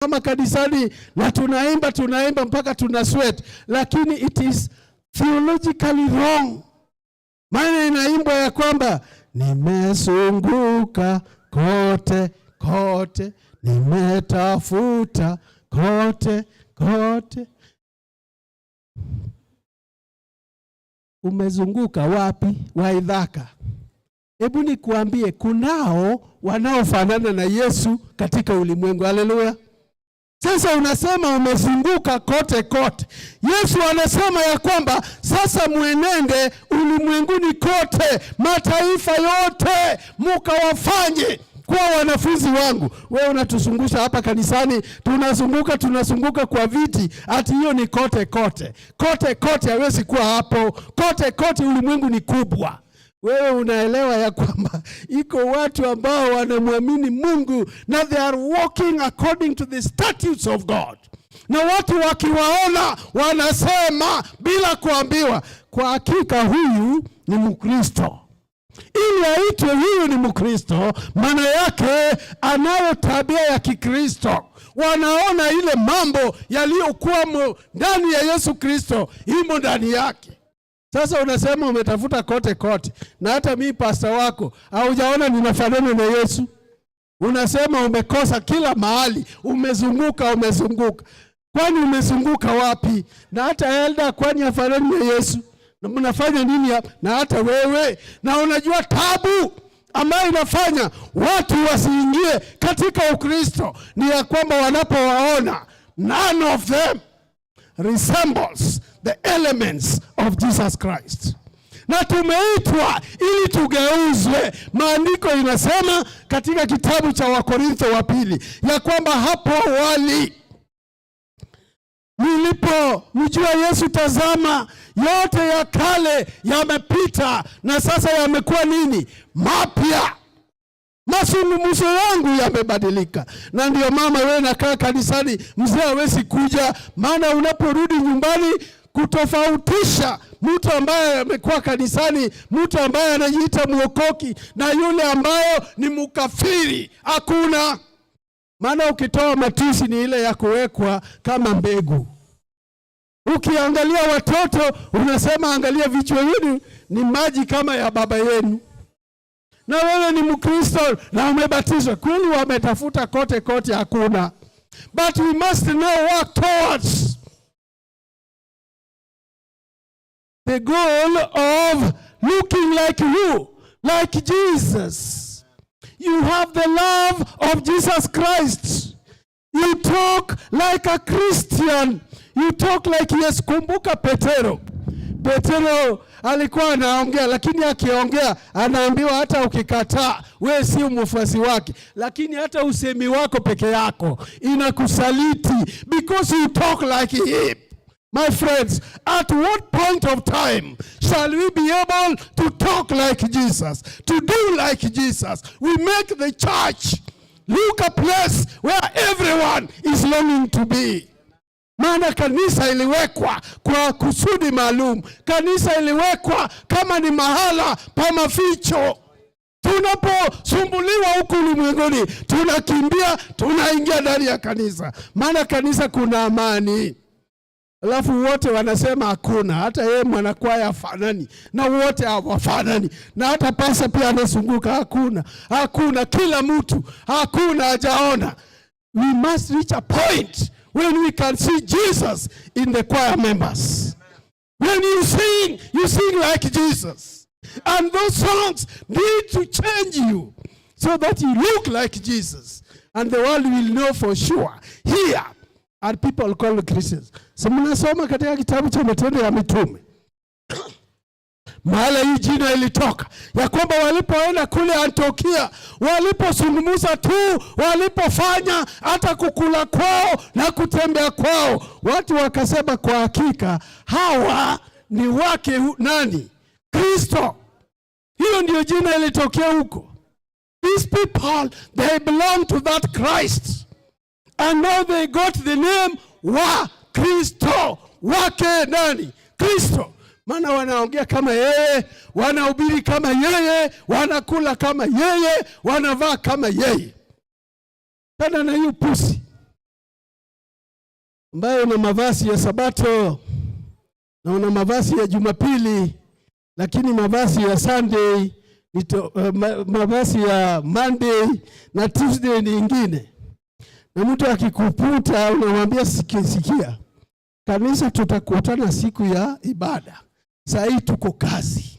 Kama kanisani na tunaimba, tunaimba mpaka tuna sweat, lakini it is theologically wrong. Maana inaimbwa ya kwamba nimezunguka kote kote, nimetafuta kote kote. Umezunguka wapi? Waithaka. Hebu nikuambie, kunao wanaofanana na Yesu katika ulimwengu. Haleluya! Sasa unasema umezunguka kote kote. Yesu anasema ya kwamba sasa mwenende ulimwenguni kote, mataifa yote, mukawafanye kuwa wanafunzi wangu. Wewe unatuzungusha hapa kanisani, tunazunguka tunazunguka kwa viti, ati hiyo ni kote kote. Kote kote hawezi kuwa hapo. Kote kote, ulimwengu ni kubwa. Wewe unaelewa ya kwamba iko watu ambao wanamwamini Mungu na they are walking according to the statutes of God, na watu wakiwaona wanasema bila kuambiwa, kwa hakika huyu ni Mkristo. Ili aitwe huyu ni Mkristo, maana yake anayo tabia ya Kikristo. Wanaona ile mambo yaliyokuwa ndani ya Yesu Kristo imo ndani yake. Sasa unasema umetafuta kote kote, na hata mi pasta wako haujaona ninafanana na Yesu. Unasema umekosa kila mahali, umezunguka, umezunguka. Kwani umezunguka wapi? Na hata elder kwani hafanani na Yesu? Na mnafanya nini hapa? Na hata wewe, na unajua tabu ambayo inafanya watu wasiingie katika Ukristo ni ya kwamba wanapowaona, none of them resembles the elements of Jesus Christ. Na tumeitwa ili tugeuzwe. Maandiko inasema katika kitabu cha Wakorintho wa pili ya kwamba hapo awali nilipomjua Yesu, tazama, yote ya kale yamepita na sasa yamekuwa nini? Mapya. Mazungumzo yangu yamebadilika, na ndio mama, wewe nakaa kanisani, mzee hawezi kuja, maana unaporudi nyumbani kutofautisha mtu ambaye amekuwa kanisani, mtu ambaye anajiita mwokoki na yule ambayo ni mkafiri, hakuna. Maana ukitoa matusi ni ile ya kuwekwa kama mbegu. Ukiangalia watoto unasema, angalia vichwa yenu ni maji kama ya baba yenu, na wewe ni Mkristo na umebatizwa kweli. Wametafuta kote kote, hakuna. But we must now work towards the goal of looking like who? Like Jesus. You have the love of Jesus Christ. You talk like a Christian. You talk like yes. Kumbuka Petero. Petero alikuwa anaongea, lakini akiongea anaambiwa hata ukikataa we si mfuasi wake, lakini hata usemi wako peke yako inakusaliti because you talk like him. My friends, at what point of time shall we be able to talk like Jesus, to do like Jesus? We make the church look a place where everyone is longing to be. Maana kanisa iliwekwa kwa kusudi maalum. Kanisa iliwekwa kama ni mahala pa maficho. Tunaposumbuliwa huku ulimwenguni, tunakimbia tunaingia ndani ya kanisa, maana kanisa kuna amani. Alafu wote wanasema hakuna, hata yeye mwanakwaya hafanani na wote hawafanani, na hata pasa pia anazunguka, hakuna, hakuna, kila mtu hakuna, hajaona. We must reach a point when we can see Jesus in the choir members. When you sing, you sing like Jesus. And those songs need to change you so that you look like Jesus. And the world will know for sure. Here are people called Christians. So mnasoma katika kitabu cha Matendo ya Mitume mahala hii jina ilitoka ya kwamba walipoenda kule Antiokia, walipozungumza tu, walipofanya hata kukula kwao na kutembea kwao, watu wakasema kwa hakika hawa ni wake nani? Kristo. Hiyo ndio jina ilitokea huko. These people, they belong to that Christ and now they got the name wa Kristo. Wake nani? Kristo. Maana wanaongea kama yeye, wanahubiri kama yeye, wanakula kama yeye, wanavaa kama yeye. Tena na hiyo pusi. Ambaye una mavazi ya Sabato na una mavazi ya Jumapili, lakini mavazi ya Sunday ni mavazi ya Monday na Tuesday ni ingine. Na mtu akikuputa unamwambia, "Sikia, sikia. Kanisa tutakutana siku ya ibada. Saa hii tuko kazi."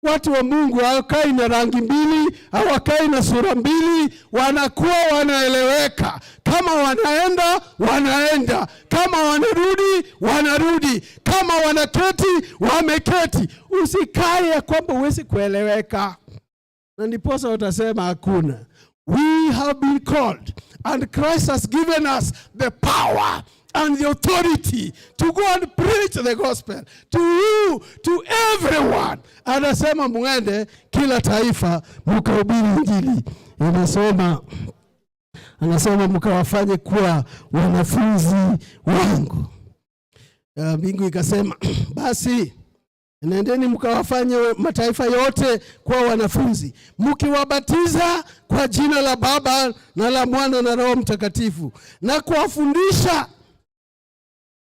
Watu wa Mungu hawakai na rangi mbili, hawakai na sura mbili, wanakuwa wanaeleweka. Kama wanaenda, wanaenda; kama wanarudi, wanarudi; kama wanaketi, wameketi. Usikae ya kwamba huwezi kueleweka, na ndiposa utasema hakuna. We have been called and Christ has given us the power and the authority to go and preach the gospel to you, to everyone. Anasema muende kila taifa mkahubiri Injili. Anasema mkawafanye kuwa wanafunzi wangu. Mbingu ikasema, "Basi nendeni mkawafanye mataifa yote kuwa wanafunzi, mkiwabatiza kwa jina la Baba na la Mwana na Roho Mtakatifu,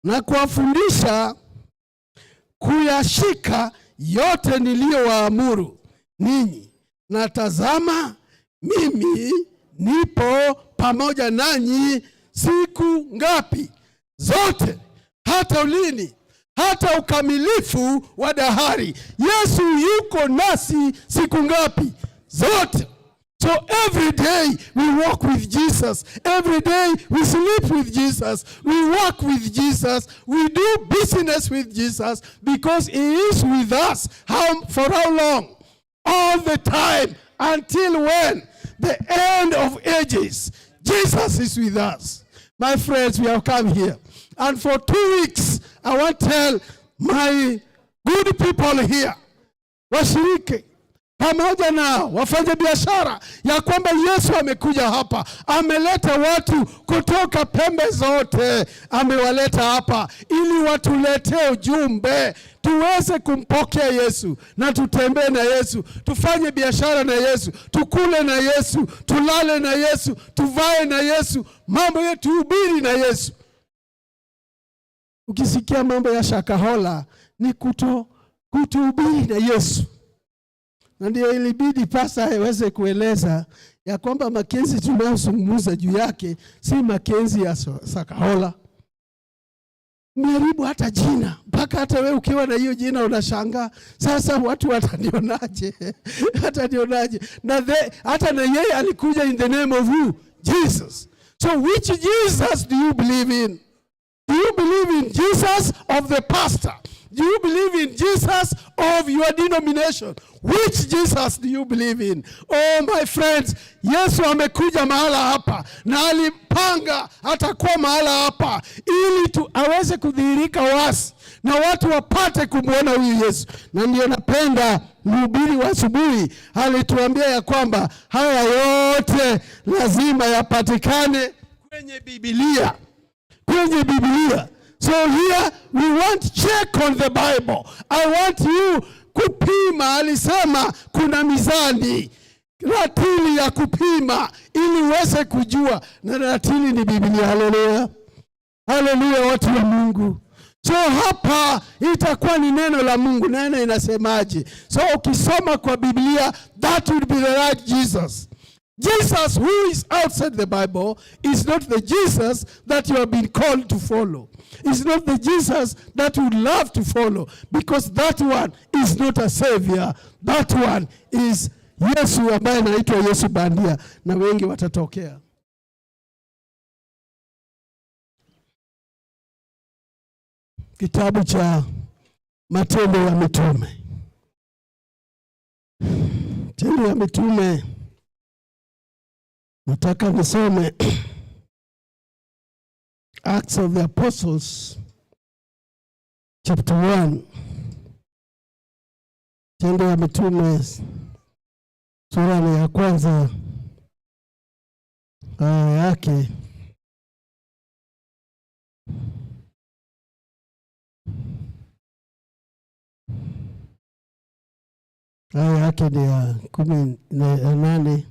na kuwafundisha kuyashika yote niliyowaamuru ninyi, na tazama, mimi nipo pamoja nanyi siku ngapi? Zote. Hata lini? Hata ukamilifu wa dahari." Yesu yuko nasi siku ngapi? Zote. So every day we walk with Jesus. Every day we sleep with Jesus. We work with Jesus. We do business with Jesus because he is with us. For how long? All the time. Until when? The end of ages. Jesus is with us. My friends, we have come here. And for 2 weeks, I want to tell my good people here, washiriki pamoja na wafanya biashara, ya kwamba Yesu amekuja hapa, ameleta watu kutoka pembe zote, amewaleta hapa ili watuletee ujumbe tuweze kumpokea Yesu na tutembee na Yesu, tufanye biashara na Yesu, tukule na Yesu, tulale na Yesu, tuvae na Yesu, mambo yetu tuhubiri na Yesu. Ukisikia mambo ya Shakahola ni kutohubiri na Yesu, na ndio ilibidi pasta aweze kueleza ya kwamba Makenzi tunayozungumza juu yake si Makenzi ya Shakahola. Mharibu hata jina, mpaka hata we ukiwa na hiyo jina unashangaa, sasa watu watanionaje? Watanionaje? Na hata na yeye alikuja in the name of who? Jesus. So which Jesus do you believe in? Do you believe in Jesus of the pastor? Do you believe in Jesus of your denomination? Which Jesus do you believe in? Oh, my friends, Yesu amekuja mahala hapa na alipanga atakuwa mahala hapa ili tu aweze kudhihirika wazi na watu wapate kumwona huyu Yesu. Na ndio napenda mhubiri wa asubuhi alituambia ya kwamba haya yote lazima yapatikane kwenye Biblia, kwenye Biblia. So here we want check on the Bible. I want you kupima. Alisema kuna mizani, ratili ya kupima ili uweze kujua, na ratili ni Biblia. Haleluya, haleluya, watu wa Mungu. So hapa itakuwa ni neno la Mungu. Neno inasemaje? So ukisoma kwa Biblia, that would be the right Jesus. Jesus who is outside the Bible is not the Jesus that you have been called to follow. Is not the Jesus that you would love to follow, because that one is not a savior. That one is Yesu ambaye anaitwa Yesu bandia na wengi watatokea. Kitabu cha Matendo ya Mitume. Matendo ya Mitume, nataka nisome Acts of the Apostles chapter 1. Matendo ya Mitume sura ni ya kwanza, aya yake ni ya 18.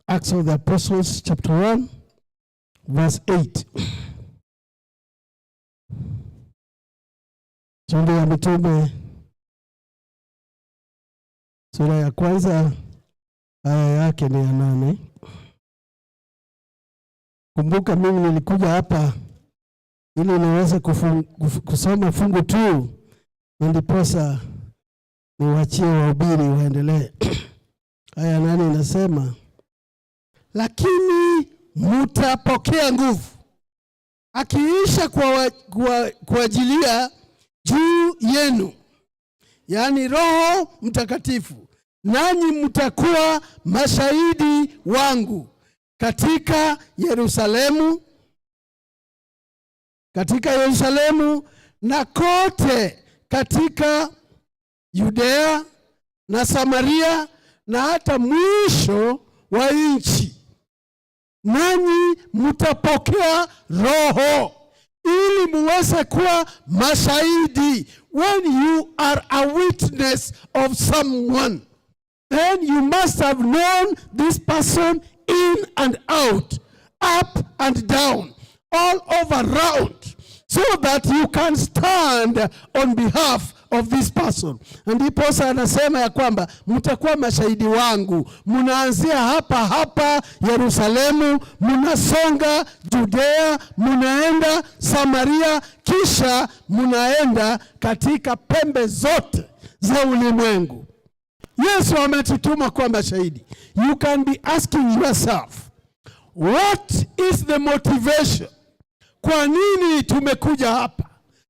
Acts of the Apostles chapter 1 verse 8. Matendo ya Mitume sura ya kwanza aya yake ni ya 8. Kumbuka mimi nilikuja hapa ili niweze kusoma fungu tu, na ndiposa niwachie wahubiri waendelee. Aya 8 inasema, lakini mutapokea nguvu akiisha kuajilia juu yenu, yaani Roho Mtakatifu, nanyi mtakuwa mashahidi wangu katika Yerusalemu na kote katika Yudea na Samaria na hata mwisho wa nchi. Nanyi mtapokea Roho ili muweze kuwa mashahidi. When you are a witness of someone, then you must have known this person in and out, up and down, all over round, so that you can stand on behalf of this person. Ndiposa anasema ya kwamba mtakuwa mashahidi wangu. Mnaanzia hapa hapa Yerusalemu, mnasonga Judea, mnaenda Samaria, kisha mnaenda katika pembe zote za ulimwengu. Yesu ametutuma kuwa mashahidi. You can be asking yourself, what is the motivation? Kwa nini tumekuja hapa?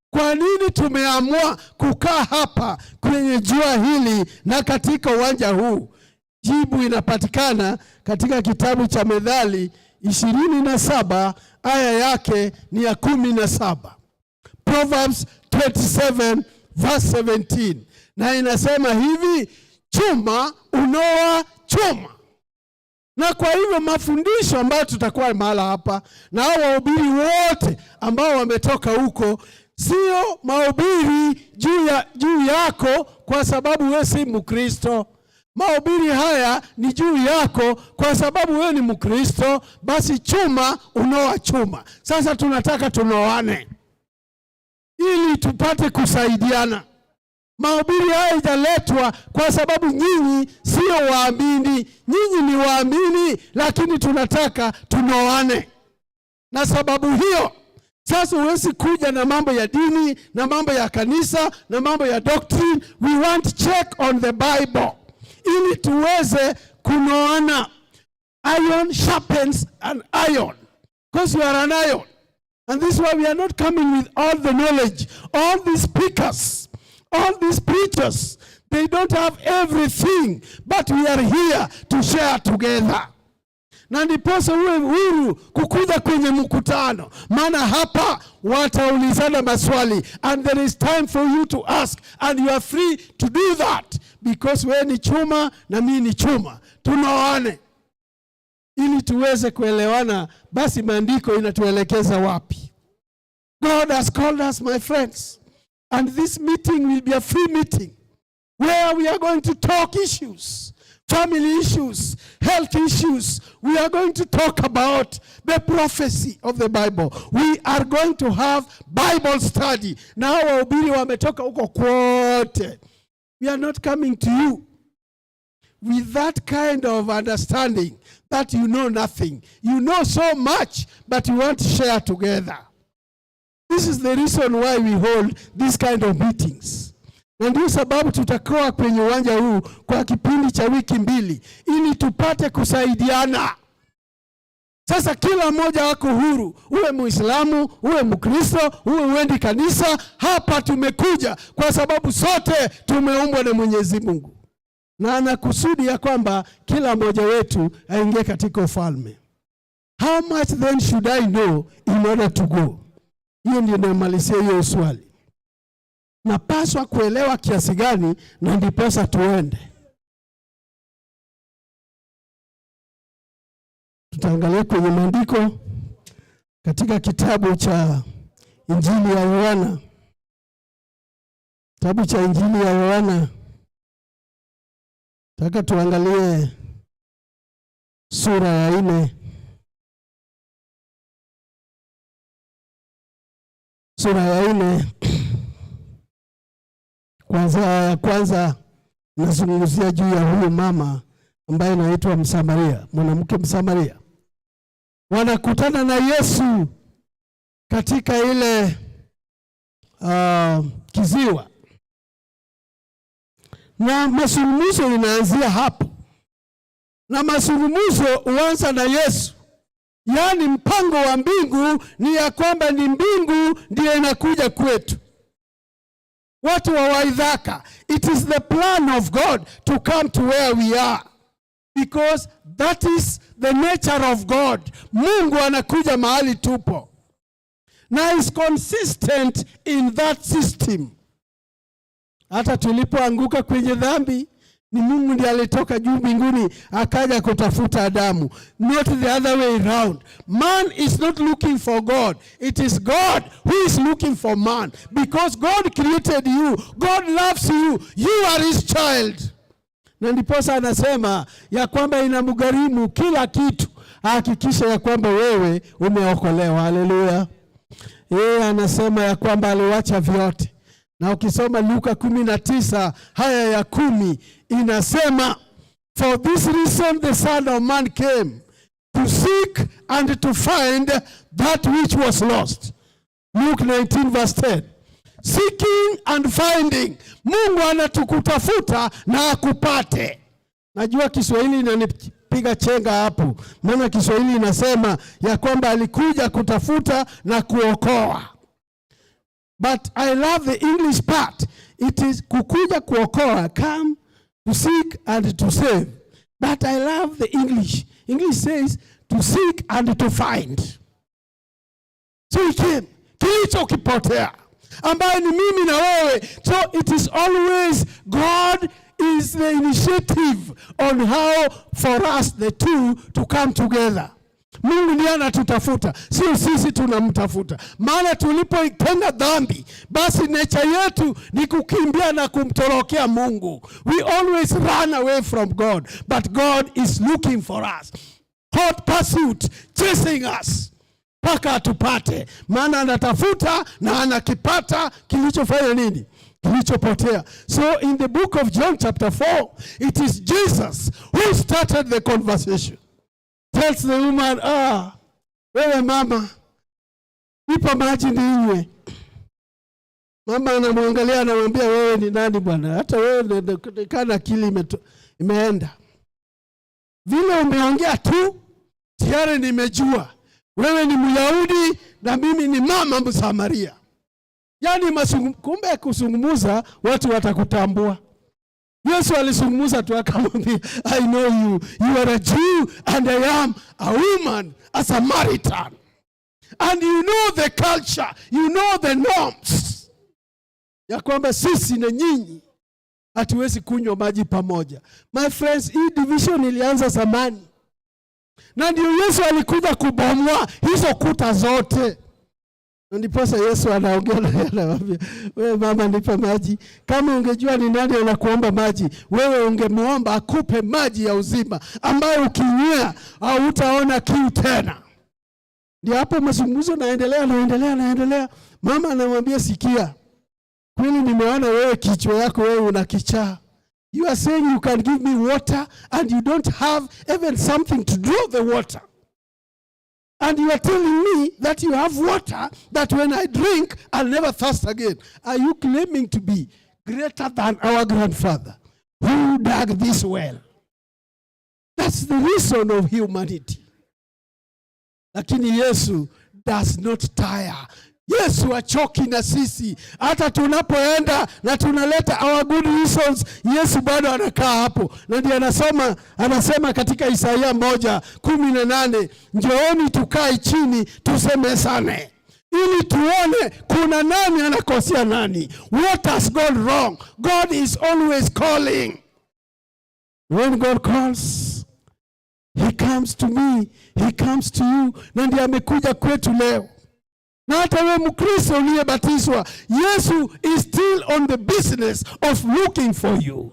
Kwa nini tumeamua kukaa hapa kwenye jua hili na katika uwanja huu? Jibu inapatikana katika kitabu cha Methali 27 aya yake ni ya 17. Proverbs 27 verse 17. Na inasema hivi, chuma unoa chuma. Na kwa hivyo mafundisho ambayo tutakuwa mahala hapa na hao wahubiri wote ambao wametoka huko, sio mahubiri juu yako kwa sababu wewe si Mkristo. Mahubiri haya ni juu yako kwa sababu wewe ni Mkristo, basi chuma unoa chuma. Sasa tunataka tunoane ili tupate kusaidiana. Mahubiri haya haijaletwa kwa sababu nyinyi sio waamini. Nyinyi ni waamini, lakini tunataka tunoane. Na sababu hiyo sasa huwezi kuja na mambo ya dini na mambo ya kanisa na mambo ya doctrine. We want check on the Bible ili tuweze kunoana. Iron sharpens an iron because you are an iron. And this is why we are not coming with all the knowledge. All these speakers, all these preachers, they don't have everything, but we are here to share together. Na ndiposa uwe huru kukuja kwenye mkutano, maana hapa wataulizana maswali and there is time for you to ask and you are free to do that because wewe ni chuma na mimi ni chuma, tunoane ili tuweze kuelewana. Basi maandiko inatuelekeza wapi? God has called us, my friends, and this meeting will be a free meeting where we are going to talk issues, family issues, health issues. We are going to talk about the prophecy of the Bible. We are going to have Bible study. Na hao wahubiri wametoka huko kwote. We are not coming to you with that kind of understanding that you know nothing. You know so much, but you want to share together. This is the reason why we hold this kind of meetings. Na ndio sababu tutakuwa kwenye uwanja huu kwa kipindi cha wiki 2 ili tupate kusaidiana. Sasa kila mmoja wako huru, uwe Muislamu, uwe Mkristo, uwe uendi kanisa, hapa tumekuja kwa sababu sote tumeumbwa na Mwenyezi Mungu. Na ana kusudi ya kwamba kila mmoja wetu aingie katika ufalme. How much then should I know in order to go? Hiyo ndio inamalizia hiyo swali. Napaswa kuelewa kiasi gani na ndiposa tuende? Tutaangalia kwenye maandiko katika kitabu cha Injili ya Yohana. Kitabu cha Injili ya Yohana. Nataka tuangalie sura ya 4. Sura ya 4. Kwanza ya kwanza nazungumzia juu ya huyu mama ambaye anaitwa Msamaria, mwanamke Msamaria. Wanakutana na Yesu katika ile kiziwa, na mazungumzo inaanzia hapo, na mazungumzo huanza na Yesu. Yaani mpango wa mbingu ni ya kwamba ni mbingu ndiyo inakuja kwetu. Watu wa Waithaka, it is the plan of God to come to where we are because that is the nature of God. Mungu anakuja mahali tupo na is consistent in that system. Hata tulipoanguka kwenye dhambi, ni Mungu ndiye alitoka juu mbinguni akaja kutafuta Adamu, not the other way round. Man is not looking for God, it is God who is looking for man because God created you, God loves you, you are his child. Na ndiposa anasema ya kwamba inamgharimu kila kitu ahakikishe ya kwamba wewe umeokolewa. Haleluya! Yeye anasema ya kwamba aliwacha vyote, na ukisoma Luka 19 aya ya 10 inasema, "For this reason the Son of Man came to seek and to find that which was lost." Luke 19 verse 10. Seeking and finding. Mungu anatukutafuta na akupate. Najua Kiswahili inanipiga chenga hapo, maana Kiswahili inasema ya kwamba alikuja kutafuta na kuokoa. But I love the English part. It is kukuja kuokoa, come to seek and to save. But I love the English. English says to seek and to find. So he came. Kilichokipotea ambaye ni mimi na wewe. So it is always God is the initiative on how for us the two to come together. Mungu ndiye anatutafuta, sio sisi tunamtafuta. Maana tulipoitenda dhambi, basi nature yetu ni kukimbia na kumtorokea Mungu. We always run away from God, but God is looking for us. Hot pursuit, chasing us mpaka atupate, maana anatafuta na anakipata kilichofanya nini? Kilichopotea. So in the book of John chapter 4, it is Jesus who started the conversation. Tells the woman, "Ah, wewe mama, nipa maji ninywe." Mama anamwangalia anamwambia, "Wewe ni nani bwana? Hata wewe inaonekana akili imeenda. Vile umeongea tu tayari nimejua wewe ni Myahudi na mimi ni mama Msamaria." Yaani kumbe kuzungumza watu watakutambua. Yesu alizungumza tu akamwambia, "I know you. You are a Jew and I am a woman, a Samaritan. And you know the culture, you know the norms. Ya kwamba sisi na nyinyi hatuwezi kunywa maji pamoja." My friends, hii division ilianza zamani. Na ndio Yesu alikuja kubomoa hizo kuta zote. Na ndiposa Yesu anaongea na yeye anamwambia, "Wewe mama, nipe maji. Kama ungejua ni nani anakuomba maji, wewe ungemuomba akupe maji ya uzima ambayo ukinywea hautaona kiu tena." Ndio hapo mazungumzo naendelea, naendelea, naendelea. Mama anamwambia, "Sikia, kweli nimeona wewe kichwa yako wewe una kichaa. You are saying you can give me water and you don't have even something to draw the water. And you are telling me that you have water that when I drink, I'll never thirst again. Are you claiming to be greater than our grandfather who dug this well?" That's the reason of humanity. Lakini Yesu does not tire. Yesu achoki na sisi. Hata tunapoenda na tunaleta our good reasons, Yesu bado anakaa hapo, na ndiye anasema katika Isaia 1:18, "Njooni tukae chini tusemezane, ili tuone kuna nani anakosea nani." What has gone wrong? God is always calling. When God calls, he comes to me, he comes to you, na ndiye amekuja kwetu leo. Na hata wewe Mkristo uliyebatizwa, Yesu is still on the business of looking for you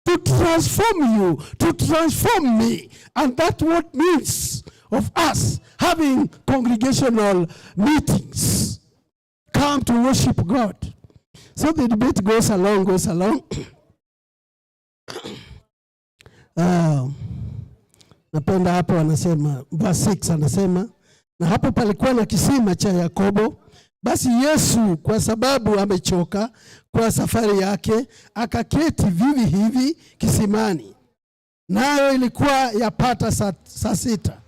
to transform you, to transform me. And that's what means of us having congregational meetings. Come to worship God. So the debate goes along, goes along. Napenda hapo anasema, verse 6 anasema, "Na hapo palikuwa na kisima cha Yakobo. Basi Yesu, kwa sababu amechoka kwa safari yake, akaketi vivi hivi kisimani. Nayo ilikuwa yapata saa 6."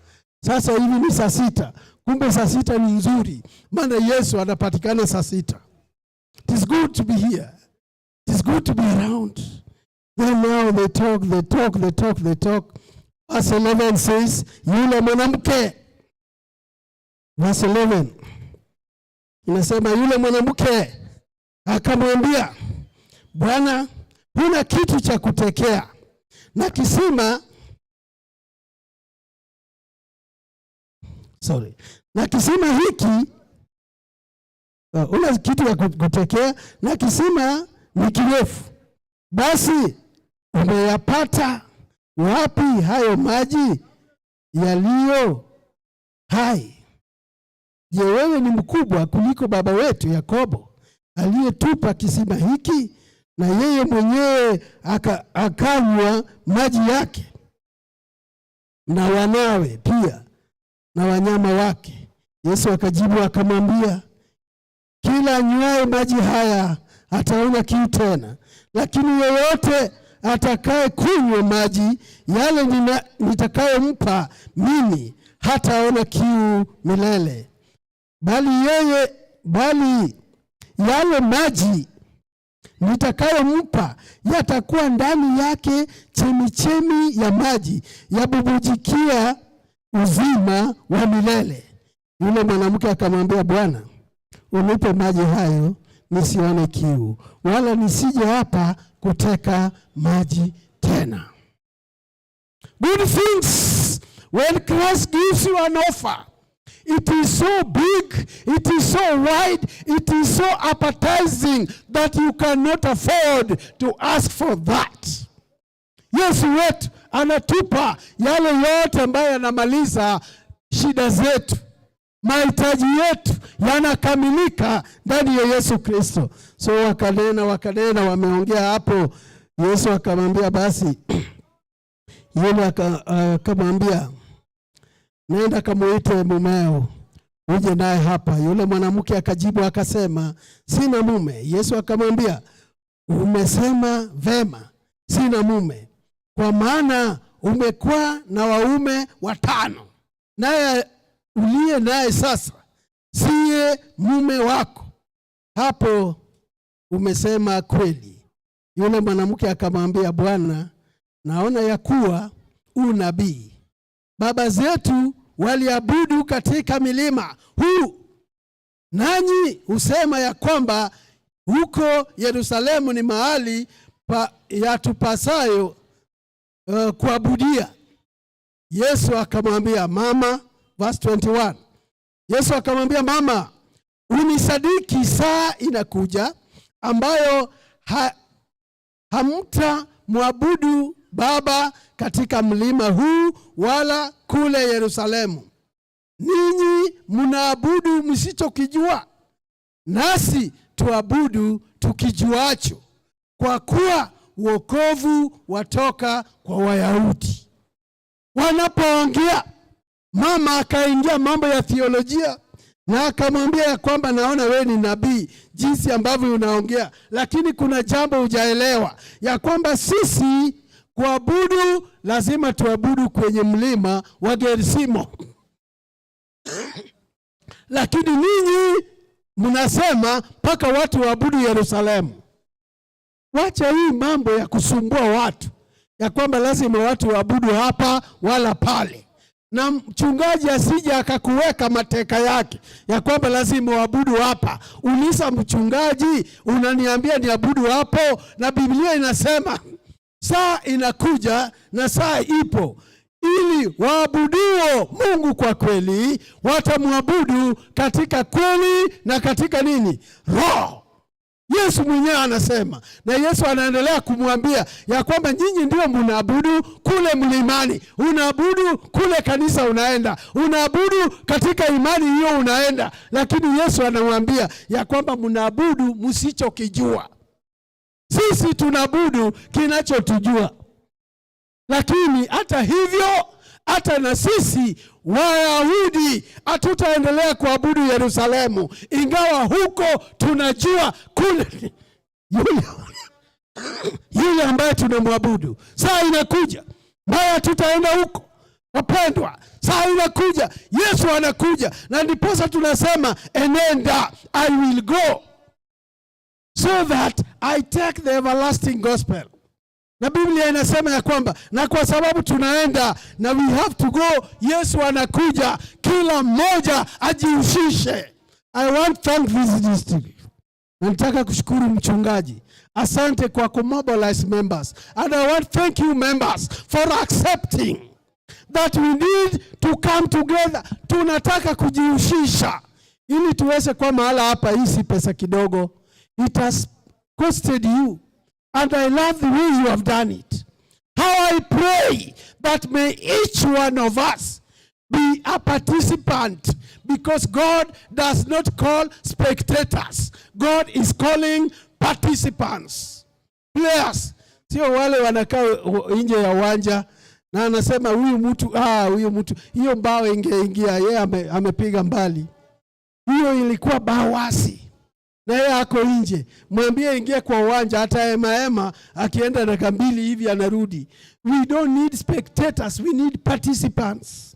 Sasa hivi ni saa 6. Kumbe saa 6 ni nzuri, maana Yesu anapatikana saa 6. It is good to be here. It is good to be around. Then now they talk, they talk, they talk, they talk. Verse 11 says, yule mwanamke, verse 11 inasema, "Yule mwanamke akamwambia, 'Bwana, huna kitu cha kutekea na kisima, sorry, na kisima hiki, huna kitu ya kutekea na kisima ni kirefu. Basi umeyapata wapi hayo maji yaliyo hai? Je, wewe ni mkubwa kuliko baba wetu Yakobo aliyetupa kisima hiki na yeye mwenyewe akanywa maji yake na wanawe pia na wanyama wake?' Yesu akajibu akamwambia, 'Kila anywaye maji haya ataona kiu tena, lakini yeyote atakaye kunywa maji yale nitakayompa mimi hataona kiu milele, bali yale maji nitakayompa yatakuwa ndani yake chemichemi ya maji yabubujikia uzima wa milele.' Yule mwanamke akamwambia, 'Bwana, unipe maji hayo nisione kiu, wala nisije hapa kuteka maji tena.'" Good things, when Christ gives you an offer, it is so big, it is so wide, it is so appetizing that you cannot afford to ask for that. Yesu wetu anatupa yale yote ambayo yanamaliza shida zetu. Mahitaji yetu yanakamilika ndani ya Yesu Kristo. So wakanena, wakanena, wameongea hapo. Yesu akamwambia basi, yule akamwambia, "Nenda kamuite mumeo uje naye hapa." Yule mwanamke akajibu akasema, "Sina mume." Yesu akamwambia, "Umesema vema, 'Sina mume,' kwa maana umekuwa na waume watano, naye uliye naye sasa siye mume wako. Hapo umesema kweli." Yule mwanamke akamwambia, "Bwana, naona ya kuwa u nabii. Baba zetu waliabudu katika milima huu, nanyi husema ya kwamba huko Yerusalemu ni mahali pa yatupasayo kuabudia." Yesu akamwambia, "Mama," verse 21. Yesu akamwambia, "Mama, unisadiki, saa inakuja ambayo hamta mwabudu Baba katika mlima huu wala kule Yerusalemu. Ninyi mnaabudu msichokijua, nasi tuabudu tukijuacho, kwa kuwa wokovu watoka kwa Wayahudi." Wanapoongea, mama akaingia mambo ya theolojia na akamwambia ya kwamba, "Naona wewe ni nabii jinsi ambavyo unaongea, lakini kuna jambo hujaelewa, ya kwamba sisi kuabudu lazima tuabudu kwenye mlima wa Gerizimo, lakini ninyi mnasema mpaka watu waabudu Yerusalemu. Wacha hii mambo ya kusumbua watu ya kwamba lazima watu waabudu hapa wala pale, na mchungaji asije akakuweka mateka yake ya kwamba lazima uabudu hapa. Uliza mchungaji, unaniambia niabudu hapo, na Biblia inasema saa inakuja na saa ipo ili waabuduo Mungu kwa kweli watamwabudu katika kweli na katika nini? Roho." Yesu mwenyewe anasema, na Yesu anaendelea kumwambia ya kwamba nyinyi ndio mnaabudu kule mlimani, unaabudu kule kanisa unaenda, unaabudu katika imani hiyo unaenda, lakini Yesu anamwambia ya kwamba mnaabudu msichokijua. Sisi tunaabudu kinachotujua. Lakini hata hivyo, hata na sisi Wayahudi hatutaendelea kuabudu Yerusalemu, ingawa huko tunajua kuna yule ambaye tunamwabudu. Saa inakuja ambayo hatutaenda huko. Wapendwa, saa inakuja, Yesu anakuja, na ndiposa tunasema enenda, I will go so that I take the everlasting gospel. Na Biblia inasema ya kwamba na kwa sababu tunaenda na we have to go, Yesu anakuja, kila mmoja ajihusishe. I want to thank this district. Na nataka kushukuru mchungaji. Asante kwa kumobilize members. And I want to thank you, members, for accepting that we need to come together. Tunataka kujihusisha ili tuweze kuwa mahala hapa. Hii si pesa kidogo. It has costed you. And I love the way you have done it. How I pray that may each one of us be a participant, because God does not call spectators. God is calling participants. Players, sio wale wanakaa nje ya uwanja na anasema huyu mtu, huyu mtu, hiyo bao ingeingia, yeye amepiga mbali. Hiyo ilikuwa bao wazi na yeye ako nje, mwambie ingie kwa uwanja, hata hema hema, akienda dakika 2 hivi anarudi. We don't need spectators, we need participants.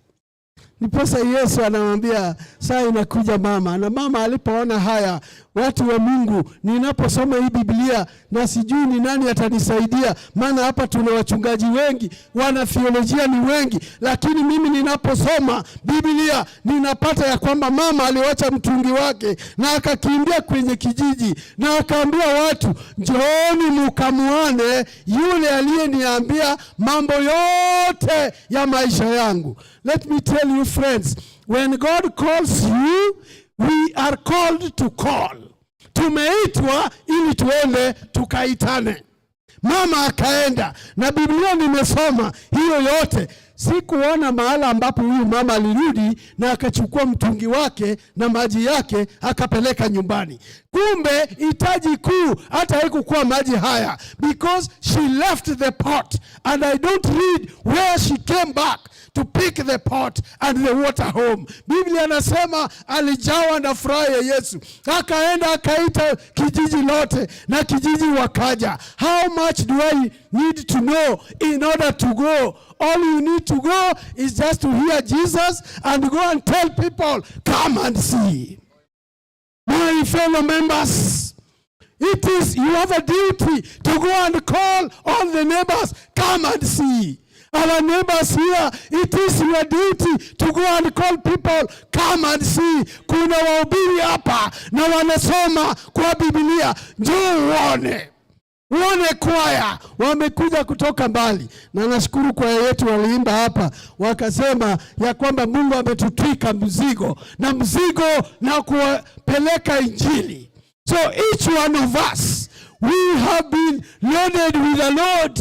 Ndiposa Yesu anamwambia saa inakuja mama, na mama alipoona haya, watu wa Mungu, ninaposoma hii Biblia na sijui ni nani atanisaidia, maana hapa tuna wachungaji wengi, wana theolojia ni wengi, lakini mimi ninaposoma Biblia ninapata ya kwamba mama aliwacha mtungi wake na akakimbia kwenye kijiji na akaambia watu, "Njooni mukamuone yule aliyeniambia mambo yote ya maisha yangu." Let me tell you, friends, when God calls you, we are called to call. Tumeitwa ili tuende tukaitane. Mama akaenda, na Biblia nimesoma hiyo yote, sikuona mahala ambapo huyu mama alirudi na akachukua mtungi wake na maji yake akapeleka nyumbani. Kumbe hitaji kuu hata haikukuwa maji haya, because she left the pot and I don't read where she came back to pick the pot and the water home. Biblia anasema alijawa na furaha ya Yesu, akaenda akaita kijiji lote na kijiji wakaja. How much do I need to know in order to go? All you need to go is just to hear Jesus and go and tell people, "Come and see." My fellow members, it is you have a duty to go and call all the neighbors, "Come and see." Our neighbors here, it is your duty to go and call people, "Come and see." Kuna wahubiri hapa na wanasoma kwa Biblia, njoo uone. Uone kwaya wamekuja kutoka mbali, na nashukuru kwaya yetu waliimba hapa wakasema ya kwamba Mungu ametutwika mzigo na mzigo na kuwapeleka Injili. So each one of us, we have been loaded with a load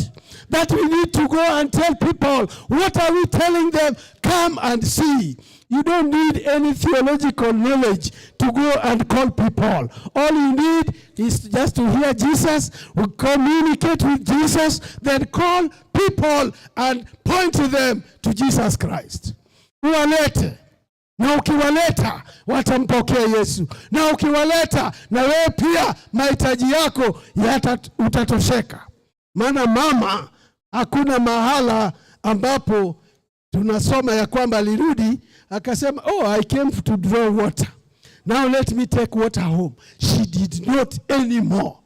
that we need to go and tell people. What are we telling them? "Come and see." You don't need any theological knowledge to go and call people. All you need is just to hear Jesus, we communicate with Jesus, then call people and point to them to Jesus Christ. Uwalete, na ukiwaleta watampokea Yesu, na ukiwaleta na wewe pia mahitaji yako utatosheka. Maana mama, hakuna mahala ambapo tunasoma ya kwamba alirudi akasema, "Oh, I came to draw water. Now let me take water home." She did not anymore.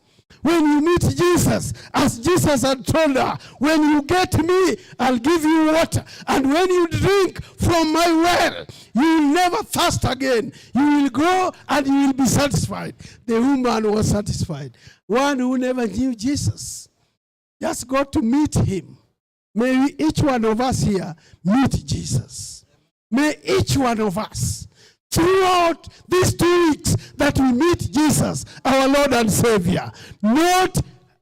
When you meet Jesus, as Jesus had told her, "When you get me, I'll give you water. And when you drink from my well, you will never thirst again. You will go and you will be satisfied." The woman was satisfied. One who never knew Jesus just got to meet him. May we, each one of us here, meet Jesus. May each one of us Throughout these 2 weeks that we meet Jesus, our Lord and Savior. Not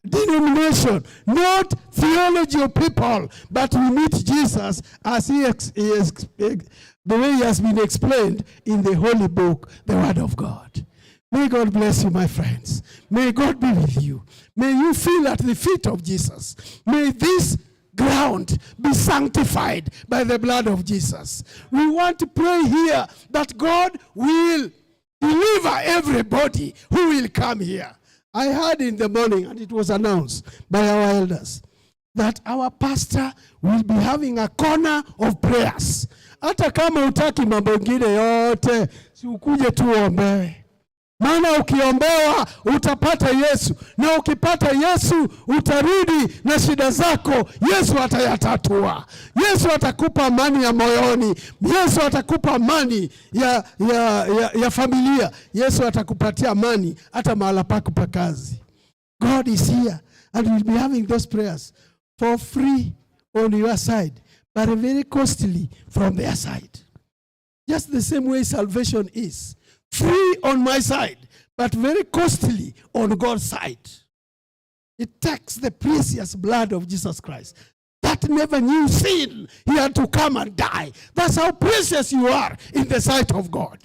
denomination, not theology of people, but we meet Jesus as the way he has been explained in the Holy Book, the Word of God. May God bless you, my friends. May God be with you. May you feel at the feet of Jesus. May this ground be sanctified by the blood of Jesus. We want to pray here that God will deliver everybody who will come here. I heard in the morning, and it was announced by our elders, that our pastor will be having a corner of prayers. Hata kama hutaki mambo ingine yote, si ukuje tu uombewe. Maana ukiombewa utapata Yesu, na ukipata Yesu utarudi na shida zako, Yesu atayatatua. Yesu atakupa amani ya moyoni, Yesu atakupa amani ya familia, Yesu atakupatia amani hata mahala pako pa kazi. God is here and we'll be having those prayers for free on your side, but very costly from their side. Just the same way salvation is free on my side, but very costly on God's side. It takes the precious blood of Jesus Christ that never knew sin. He had to come and die. That's how precious you are in the sight of God.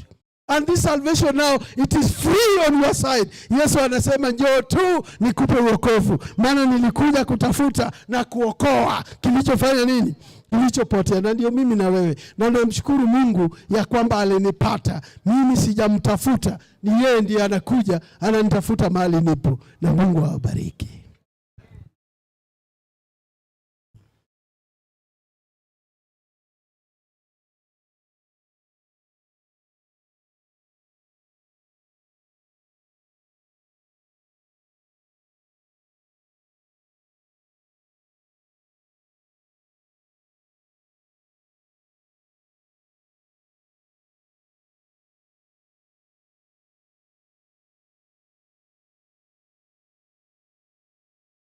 And this salvation now, it is free on your side. Yesu anasema, "Njoo tu nikupe wokovu, maana nilikuja kutafuta na kuokoa kilichofanya nini? Kilichopotea." Na ndio mimi na wewe, na namshukuru Mungu ya kwamba alinipata mimi, sijamtafuta, ni yeye ndiye anakuja ananitafuta mahali nipo, na Mungu awabariki.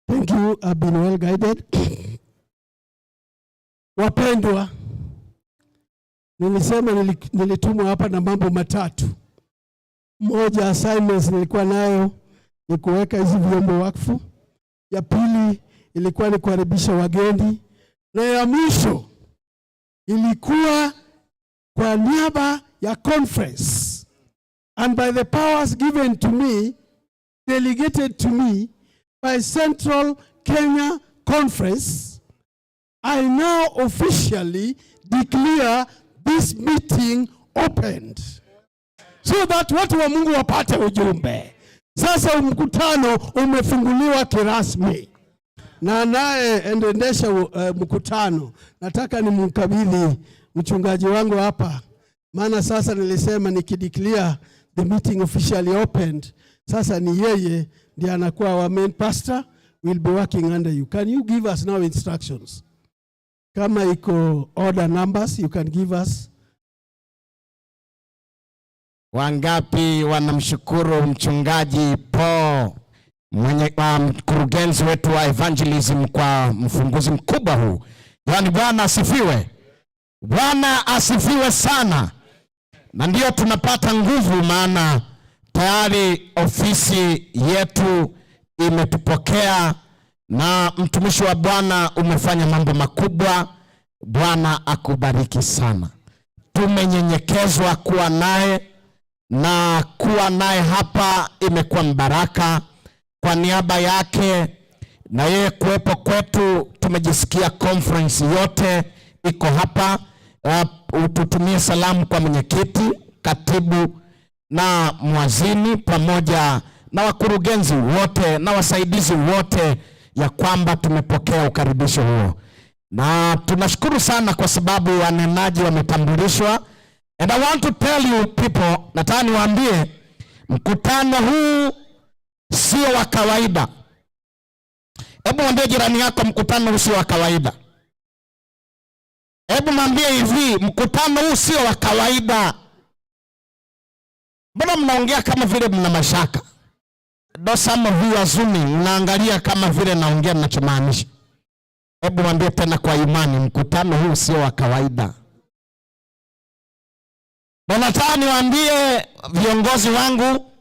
Thank you. I've been well guided. Wapendwa, nilisema nilitumwa hapa na mambo matatu. Moja, assignments nilikuwa nayo ni kuweka hizi vyombo wakfu. Ya pili ilikuwa ni kukaribisha wageni, na ya mwisho ilikuwa kwa niaba ya conference and by the powers given to me, delegated to me by Central Kenya Conference, I now officially declare this meeting opened so that watu wa Mungu wapate ujumbe. Sasa mkutano umefunguliwa kirasmi, na anayeendesha mkutano nataka nimkabidhi mchungaji wangu hapa, maana sasa nilisema nikideclare the meeting officially opened, sasa ni yeye ndiye anakuwa our main pastor, will be working under you. Can you give us now instructions? Kama iko order numbers you can give us. Wangapi wanamshukuru Mchungaji Paul mwenye mkurugenzi wetu wa evangelism kwa mfunguzi mkubwa huu? Yaani Bwana asifiwe. Bwana asifiwe sana. Na ndio tunapata nguvu, maana tayari ofisi yetu imetupokea na mtumishi wa Bwana umefanya mambo makubwa. Bwana akubariki sana. Tumenyenyekezwa kuwa naye na kuwa naye hapa imekuwa mbaraka. Kwa niaba yake na yeye kuwepo kwetu, tumejisikia conference yote iko hapa. Ututumie salamu kwa mwenyekiti, katibu na mwazini pamoja na wakurugenzi wote na wasaidizi wote, ya kwamba tumepokea ukaribisho huo, na tunashukuru sana kwa sababu wanenaji wametambulishwa. And I want to tell you people, nataka niwaambie mkutano huu sio wa kawaida. Hebu mwambie jirani yako, mkutano huu sio wa kawaida. Hebu mwambie hivi, mkutano huu sio wa kawaida. Mbona mnaongea kama vile mna mashaka? Do some of you are zooming, mnaangalia kama vile naongea ninachomaanisha. Hebu mwambie tena kwa imani, mkutano huu sio wa kawaida. Na nataka niwaambie viongozi wangu,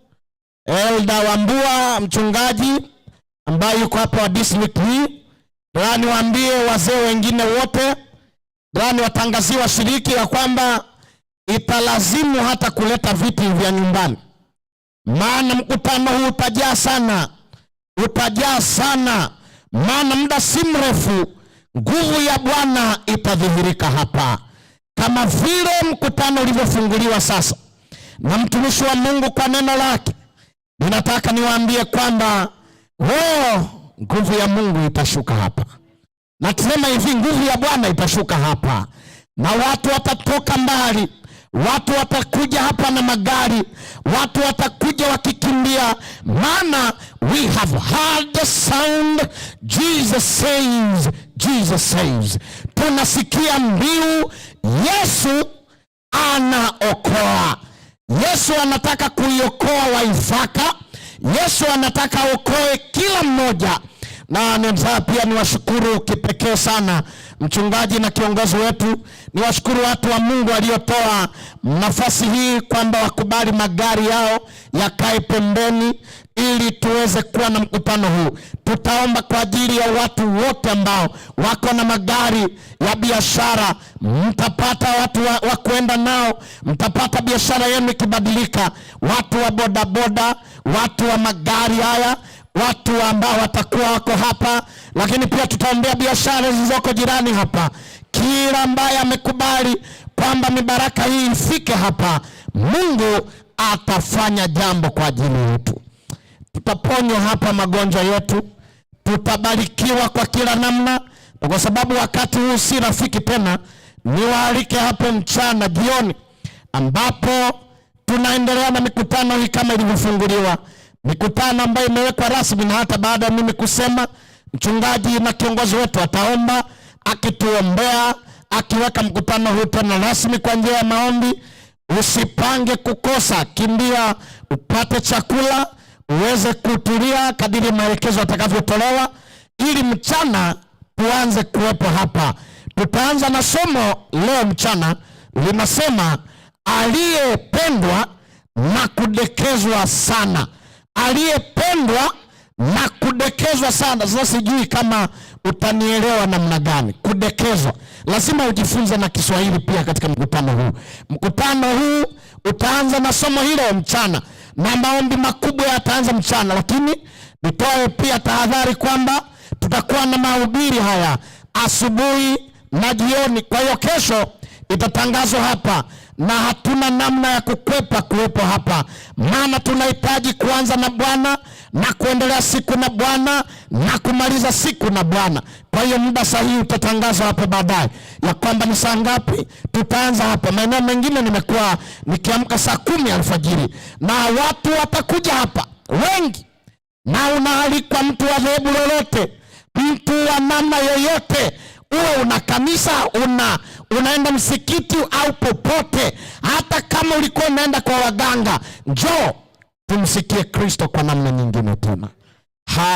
Elda Wambua mchungaji ambaye yuko hapa wa district hii, na niwaambie wazee wengine wote, na niwatangazie washiriki ya kwamba italazimu hata kuleta viti vya nyumbani, maana mkutano huu utajaa sana, utajaa sana, maana muda si mrefu nguvu ya Bwana itadhihirika hapa, kama vile mkutano ulivyofunguliwa sasa na mtumishi wa Mungu kwa neno lake. Ninataka niwaambie kwamba nguvu ya Mungu itashuka hapa. Na tusema hivi, nguvu ya Bwana itashuka hapa, na watu watatoka mbali, watu watakuja hapa na magari, watu watakuja wakikimbia, maana we have heard the sound, Jesus saves, Jesus saves. Tunasikia mbiu, Yesu anaokoa. Yesu anataka kuiokoa Waithaka. Yesu anataka aokoe kila mmoja. Na nataka pia niwashukuru kipekee sana mchungaji na kiongozi wetu, niwashukuru watu wa Mungu waliotoa nafasi hii kwamba wakubali magari yao yakae pembeni ili tuweze kuwa na mkutano huu. Tutaomba kwa ajili ya watu wote ambao wako na magari ya biashara, mtapata watu wa kuenda nao, mtapata biashara yenu ikibadilika, watu wa bodaboda, watu wa magari haya, watu ambao watakuwa wako hapa, lakini pia tutaombea biashara zilizoko jirani hapa. Kila ambaye amekubali kwamba mibaraka hii ifike hapa, Mungu atafanya jambo kwa ajili yetu. Tutaponywa hapa magonjwa yetu, tutabarikiwa kwa kila namna, na kwa sababu wakati huu si rafiki tena, niwaalike hapo mchana, jioni, ambapo tunaendelea na mikutano hii kama ilivyofunguliwa, mikutano ambayo imewekwa rasmi, na hata baada ya mimi kusema, mchungaji na kiongozi wetu ataomba, akituombea, akiweka mkutano huu tena rasmi kwa njia ya maombi. Usipange kukosa, kimbia upate chakula uweze kutulia kadiri maelekezo yatakavyotolewa, ili mchana tuanze kuwepo hapa. Tutaanza na somo leo mchana linasema aliyependwa na kudekezwa sana. Aliyependwa na kudekezwa sana. Sasa sijui kama utanielewa namna gani kudekezwa. Lazima ujifunze na Kiswahili pia katika mkutano huu. Mkutano huu utaanza na somo hilo mchana na maombi makubwa yataanza mchana, lakini nitoe pia tahadhari kwamba tutakuwa na mahubiri haya asubuhi na jioni. Kwa hiyo kesho itatangazwa hapa na hatuna namna ya kukwepa kuwepo hapa, maana tunahitaji kuanza na Bwana na kuendelea siku na Bwana na kumaliza siku na Bwana. Kwa hiyo muda sahihi utatangazwa hapo baadaye ya kwamba ni saa ngapi tutaanza hapa. Maeneo mengine nimekuwa nikiamka saa 10 alfajiri na watu watakuja hapa wengi, na unaalikwa mtu wa dhehebu lolote, mtu wa namna yoyote, uwe una kanisa, unaenda msikiti au popote, hata kama ulikuwa unaenda kwa waganga, njoo tumsikie Kristo kwa namna nyingine tena.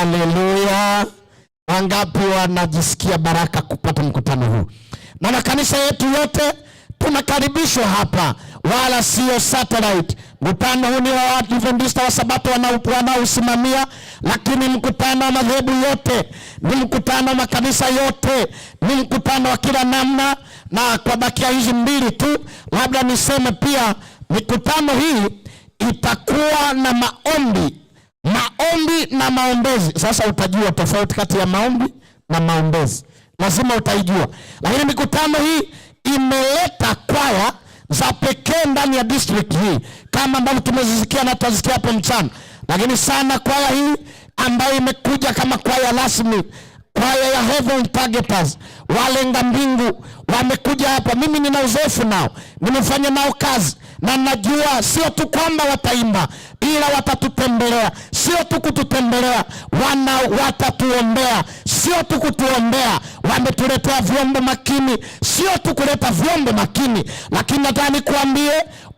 Haleluya! Wangapi wanajisikia baraka kupata mkutano huu? Na makanisa yetu yote tunakaribishwa hapa, wala sio satellite. Mkutano huu ni wa Waadventista wa Sabato wanaosimamia, lakini mkutano wa madhehebu yote, ni mkutano wa makanisa yote, ni mkutano wa kila namna. Na kwa bakia hizi mbili tu, labda niseme pia mikutano hii itakuwa na maombi, maombi na maombezi. Sasa utajua tofauti kati ya maombi na maombezi, lazima utaijua. Lakini mikutano hii imeleta kwaya za pekee ndani ya district hii kama ambavyo tumezisikia na tutazisikia hapo mchana, lakini sana kwaya hii ambayo imekuja kama kwaya rasmi, kwaya ya Heaven Targeters, walenga mbingu, wamekuja hapa. Mimi nina uzoefu nao, nimefanya nao kazi na najua sio tu kwamba wataimba, ila watatutembelea. Sio tu kututembelea, watatuombea. Sio tu kutuombea, wametuletea vyombo makini. Sio tu kuleta vyombo makini, lakini nataka nikuambie,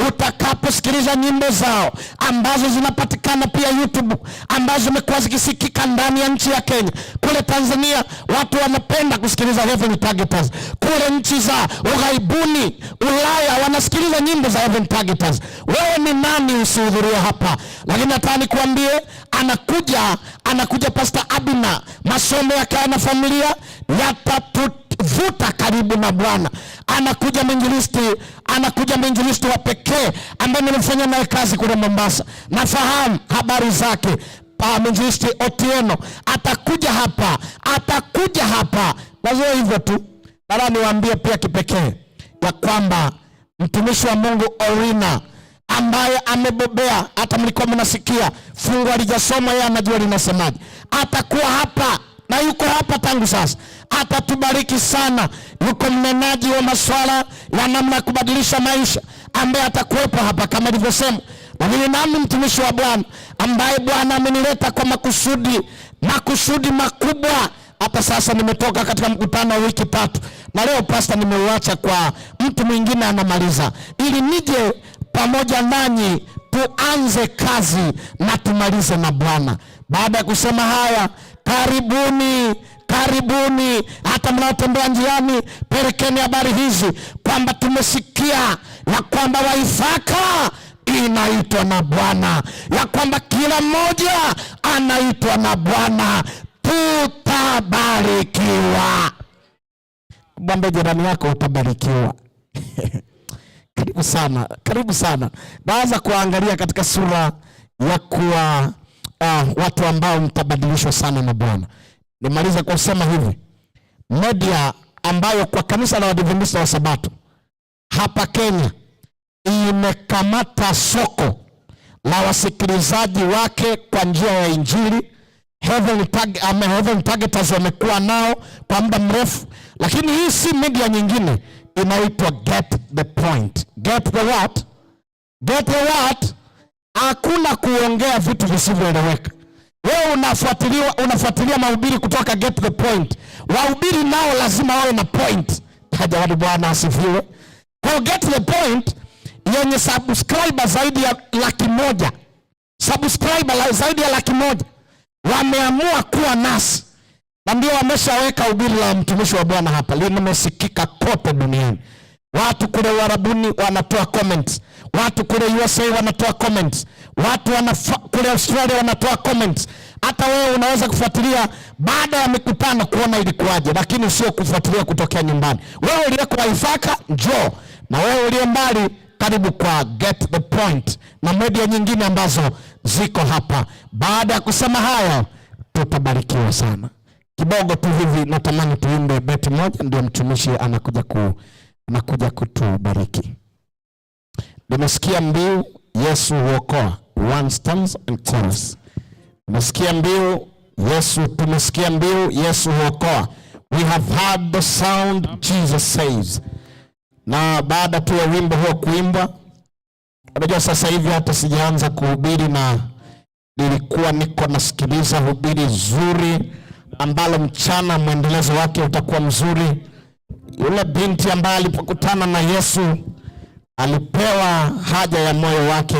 utakaposikiliza nyimbo zao ambazo zinapatikana pia YouTube, ambazo zimekuwa zikisikika ndani ya nchi ya Kenya, kule Tanzania watu wanapenda kusikiliza Heaven Targeters, kule nchi za ughaibuni Ulaya wanasikiliza nyimbo za Heaven Targeters. Wewe ni nani usihudhurie hapa? Lakini nataka nikuambie, anakuja Pastor Abina, masomo ya Kaya na Familia yatatuvuta karibu na Bwana. Anakuja mwinjilisti, anakuja mwinjilisti wa pekee ambaye nimefanya naye kazi kule Mombasa, nafahamu habari zake. Mwinjilisti Otieno atakuja hapa, atakuja hapa. Na sio hivyo tu, nataka niwaambie pia kipekee ya kwamba mtumishi wa Mungu Orina ambaye amebobea, hata mlikuwa mnasikia fungu alijasoma, yeye anajua linasemaje, atakuwa hapa na yuko hapa tangu sasa, atatubariki sana. Yuko mnenaji wa masuala ya namna ya kubadilisha maisha ambaye atakuwepo hapa kama nilivyosema. Lakini nami mtumishi wa Bwana ambaye Bwana amenileta kwa makusudi, makusudi makubwa. Hata sasa nimetoka katika mkutano wa wiki 3, na leo pastor nimeuacha kwa mtu mwingine anamaliza, ili nije pamoja nanyi tuanze kazi na tumalize na Bwana. Baada ya kusema haya, karibuni, karibuni, hata mnaotembea njiani, pelekeni habari hizi kwamba tumesikia ya kwamba Waithaka inaitwa na Bwana, ya kwamba kila mmoja anaitwa na Bwana, tutabarikiwa. Mwambie jirani yako utabarikiwa. Karibu sana, karibu sana. Naanza kuangalia katika sura ya kuwa watu ambao mtabadilishwa sana na Bwana. Nimalize kwa kusema hivi, media ambayo kwa kanisa la Waadventista wa Sabato hapa Kenya imekamata soko la wasikilizaji wake kwa njia ya Injili. Heaven Targeters wamekuwa nao kwa muda mrefu, lakini hii si media nyingine, inaitwa Get the Point. Get the what? Get the what? Hakuna kuongea vitu visivyoeleweka. Wewe unafuatilia mahubiri kutoka Get the Point. Wahubiri nao lazima wawe na point. Hajawadi, Bwana asifiwe. Kwa Get the Point yenye subscriber zaidi ya 100,000. Subscriber zaidi ya 100,000 wameamua kuwa nasi. Na ndio wameshaweka hubiri la mtumishi wa Bwana hapa, limesikika kote duniani. Watu kule Uarabuni wanatoa comments, watu kule USA wanatoa comments, watu kule Australia wanatoa comments. Hata wewe unaweza kufuatilia baada ya mikutano kuona ilikuwaje, lakini sio kufuatilia kutokea nyumbani. Wewe uliyeko Waithaka njoo, na wewe uliye mbali karibu kwa Get the Point na media nyingine ambazo ziko hapa. Baada ya kusema haya, tutabarikiwa sana. Kidogo tu hivi natamani tuimbe beti moja, ndio mtumishi anakuja kutubariki. Nimesikia mbiu Yesu huokoa, one stanza and chorus. Nimesikia mbiu Yesu, tumesikia mbiu Yesu huokoa. We have heard the sound Jesus saves. Na baada tu ya wimbo huo kuimbwa, unajua sasa hivi hata sijaanza kuhubiri na nilikuwa niko nasikiliza hubiri zuri ambalo mchana mwendelezo wake utakuwa mzuri. Yule binti ambaye alipokutana na Yesu alipewa haja ya moyo wake.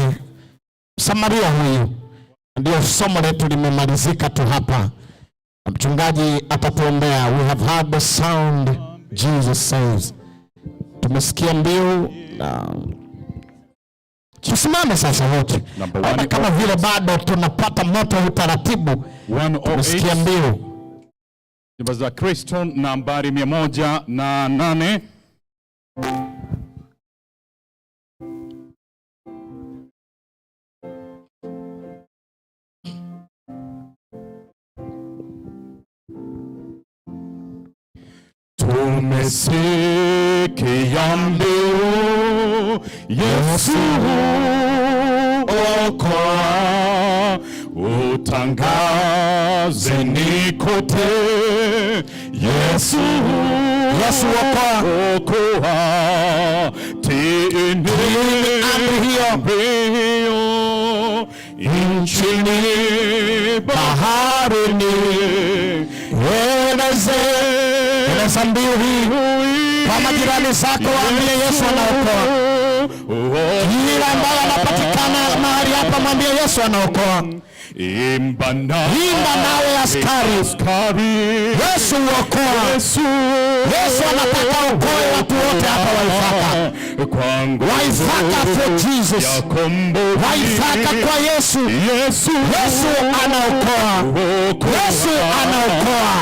Samaria huyu, ndio somo letu limemalizika tu hapa. Mchungaji atatuombea. We have heard the sound Jesus says. Tumesikia mbiu na tusimame sasa wote. Naona kama vile bado tunapata moto utaratibu. Tumesikia mbiu. Nyimbo za Kristo nambari 108. Tumesikia mbiu Yesu okoa, utangazeni kote Yesu, Yesu okoa, okoa. Tiini amri hiyo nchini, baharini, Eleze, eleza mbiu hii kwa majirani zako, waambie Yesu anaokoa. Kila ambaye anapatikana mahali hapa, mwambie Yesu anaokoa. Imba Imba nawe askari, askari, Yesu huokoa. Yesu, Yesu anataka okoe watu wote hapa Waithaka. Kwa nguvu Waithaka for Jesus. ya kombozi. Waithaka kwa Yesu. Yesu, Yesu anaokoa. Yesu anaokoa.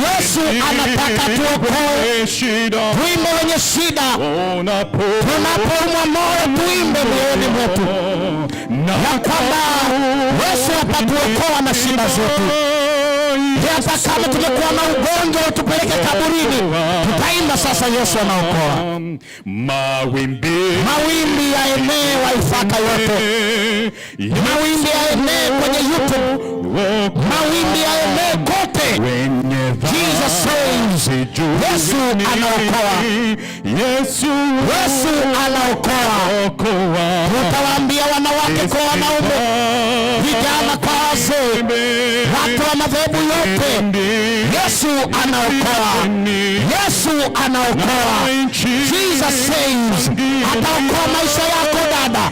Yesu anataka tuokoe. Shida Tuimbe wenye shida, tunapoumwa moyo, tuimbe mioyoni mwetu ya kwamba Yesu atatuokoa na shida zetu. Hata kama tumekuwa na ugonjwa utupeleke kaburini, tutaimba sasa, Yesu anaokoa. Mawimbi, Mawimbi yaenee Waithaka yote, mawimbi yaenee kwenye YouTube, mawimbi yaenee kote. Wenye Jesus saves. Yesu anaokoa. Yesu, Yesu anaokoa. okoa. Tutawaambia wanawake kwa wanaume, vijana kwa wazee, watu wa madhehebu yote, Yesu anaokoa. Yesu anaokoa. Jesus saves. Ataokoa maisha yako dada,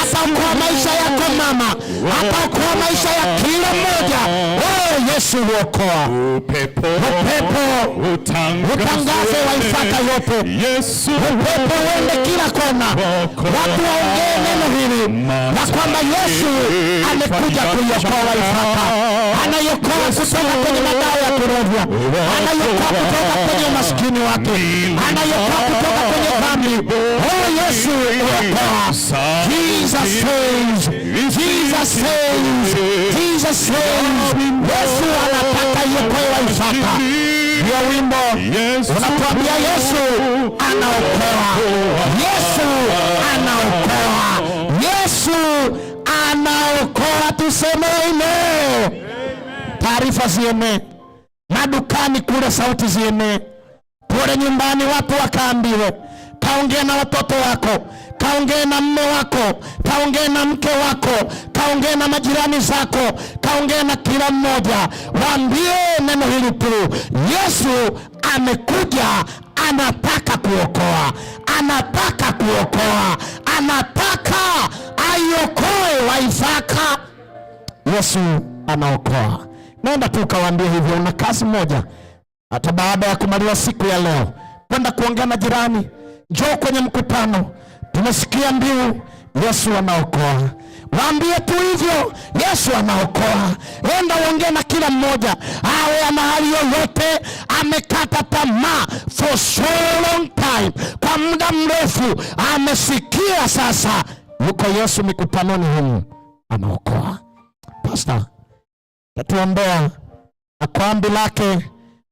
ataokoa maisha yako mama, ataokoa maisha ya kila mmoja. Oh, Yesu huokoa. Upepo, Upepo utangaze utangaze Waithaka yote. Yesu, Upepo uende kila kona, watu waongee neno hili na kwamba Yesu amekuja kuiokoa Waithaka. Anaiokoa kutoka kwenye madawa ya kulevya, anaiokoa kutoka kwenye umaskini wake, anaiokoa kutoka kwenye dhambi. Oh, Yesu huokoa. Jesus saves. Jesus saves. Jesus saves. Yesu anataka iokoe Waithaka. Ndio wimbo unatuambia Yesu anaokoa. Yesu anaokoa. Yesu anaokoa. Tuseme amen. Taarifa zienee madukani kule, sauti zienee kule nyumbani, watu wakaambiwe, kaongee na watoto wako, kaongee na mme wako, kaongee na mke wako, kaongee na majirani zako, kaongee na kila mmoja, waambie neno hili tu, Yesu amekuja, anataka kuokoa, anataka kuokoa, anataka aiokoe Waithaka. Yesu anaokoa. Nenda tu ukawaambie hivyo, una kazi moja hata baada ya kumaliza siku ya leo, kwenda kuongea na jirani, njoo kwenye mkutano, tumesikia mbiu, Yesu anaokoa. Waambie tu hivyo, Yesu anaokoa. Enda uongee na kila mmoja, awe ana hali yoyote, amekata tamaa for so long time, kwa muda mrefu amesikia sasa yuko Yesu mikutanoni humu anaokoa. Pastor tatuombea na kwa ombi lake.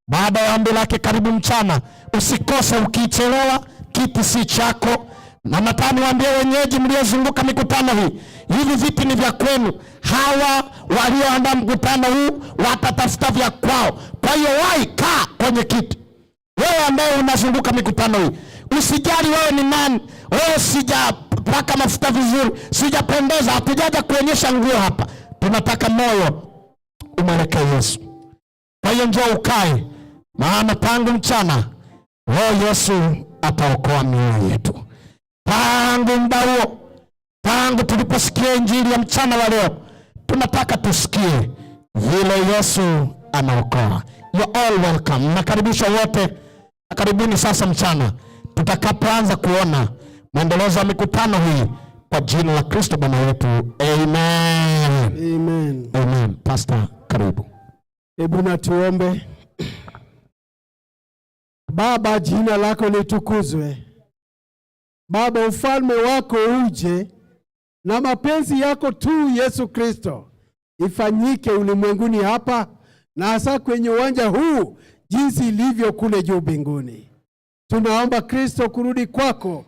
Baada ya ombi lake, karibu mchana, usikose. Ukichelewa kiti si chako. Na nataka niwaambie wenyeji mliozunguka mikutano hii, hivi viti ni vya kwenu. Hawa walioandaa mkutano huu watatafuta vya kwao. Kwa hiyo wai, kaa kwenye kiti. Wewe ambaye unazunguka mikutano hii, usijali wewe ni nani. Wewe sijapaka mafuta vizuri, sijapendeza. Hatujaja kuonyesha nguo hapa, tunataka moyo umwelekee Yesu. Kwa hiyo njoo ukae, maana tangu mchana roho Yesu ataokoa mioyo yetu. Tangu muda huo, tangu tuliposikia injili ya mchana wa leo, tunataka tusikie vile Yesu anaokoa. You all welcome, mnakaribishwa wote. Karibuni sasa mchana tutakapoanza kuona mwendelezo wa mikutano hii kwa jina la Kristo Bwana wetu, amen. Amen. Amen. Pastor, karibu. Hebu na tuombe. Baba, jina lako litukuzwe. Baba, ufalme wako uje na mapenzi yako tu Yesu Kristo ifanyike ulimwenguni hapa na hasa kwenye uwanja huu jinsi ilivyo kule juu mbinguni. Tunaomba Kristo kurudi kwako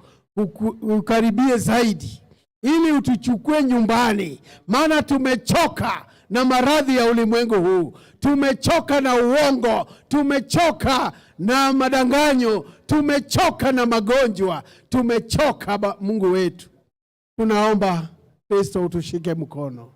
ukaribie zaidi ili utuchukue nyumbani, maana tumechoka na maradhi ya ulimwengu huu, tumechoka na uongo, tumechoka na madanganyo, tumechoka na magonjwa, tumechoka Mungu wetu. Tunaomba Kristo utushike mkono,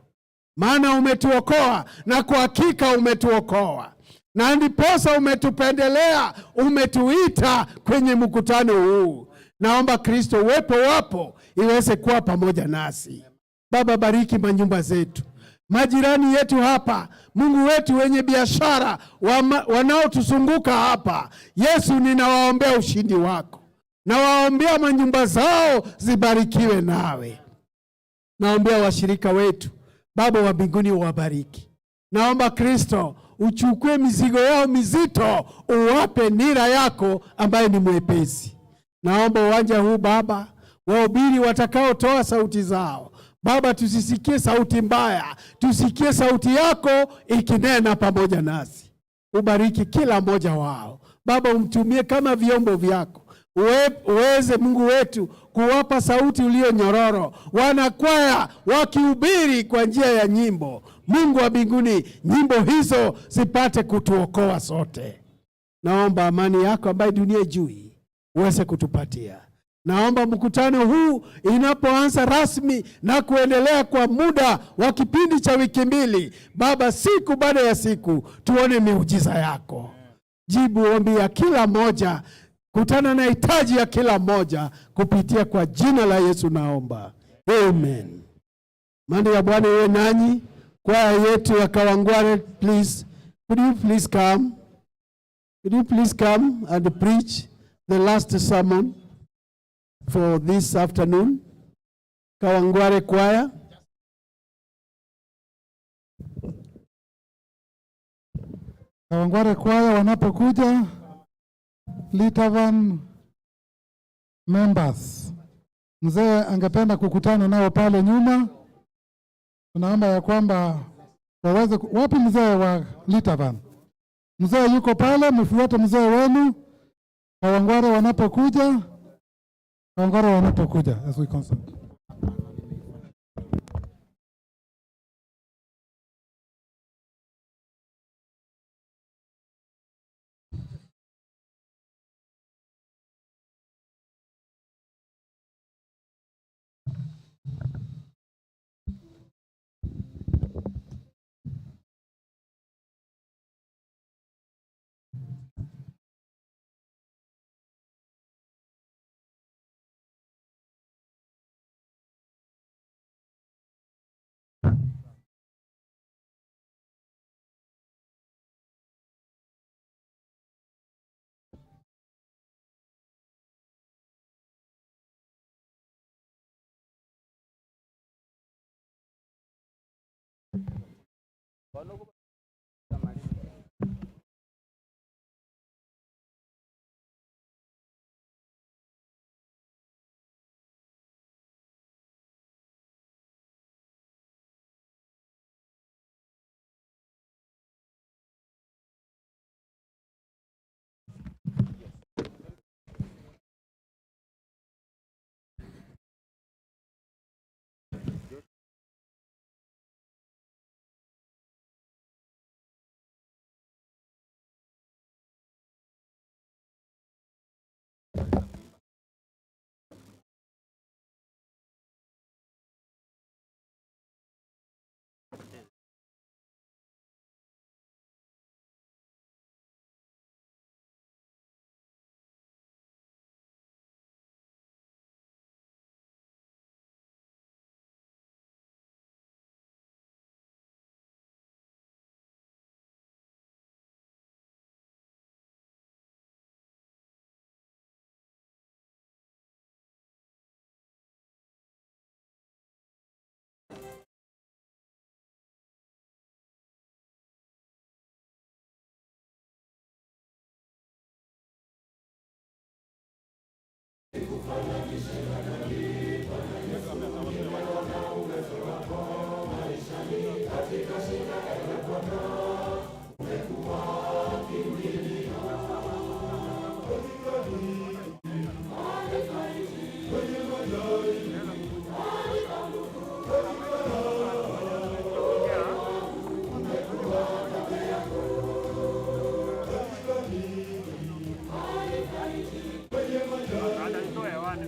maana umetuokoa na kwa hakika umetuokoa. na ndiposa umetupendelea, umetuita kwenye mkutano huu. Naomba Kristo, uwepo wapo iweze kuwa pamoja nasi. Baba, bariki manyumba zetu, majirani yetu hapa, Mungu wetu, wenye biashara wanaotuzunguka hapa. Yesu, ninawaombea ushindi wako, nawaombea manyumba zao zibarikiwe nawe. Naombea washirika wetu, Baba wa mbinguni, uwabariki. Naomba Kristo uchukue mizigo yao mizito, uwape nira yako ambaye ni mwepesi. Naomba uwanja huu Baba, wahubiri watakaotoa sauti zao Baba, tusisikie sauti mbaya, tusikie sauti yako ikinena pamoja nasi. Ubariki kila mmoja wao Baba, umtumie kama vyombo vyako. Uweze Mungu wetu kuwapa sauti ulio nyororo, wanakwaya wakihubiri kwa njia ya nyimbo. Mungu wa mbinguni, nyimbo hizo zipate kutuokoa sote. Naomba amani yako ambayo dunia ijui uweze kutupatia. Naomba mkutano huu inapoanza rasmi na kuendelea kwa muda wa kipindi cha wiki 2, Baba, siku baada ya siku tuone miujiza yako. Jibu ombi ya kila mmoja, kutana na hitaji ya kila mmoja kupitia kwa jina la Yesu naomba, amen. Amani ya Bwana iwe nanyi. Kwaya yetu ya Kawangware, please, could you please come? Could you please come and preach the last sermon for this afternoon? Kawangware Choir. Kawangware Choir wanapokuja, Litavan members, mzee angependa kukutana nao pale nyuma. Tunaomba ya kwamba waweze wapi mzee wa Litavan? Mzee yuko pale, mfuate mzee wenu. Kawangware wanapokuja, Kawangware wanapokuja as we consult.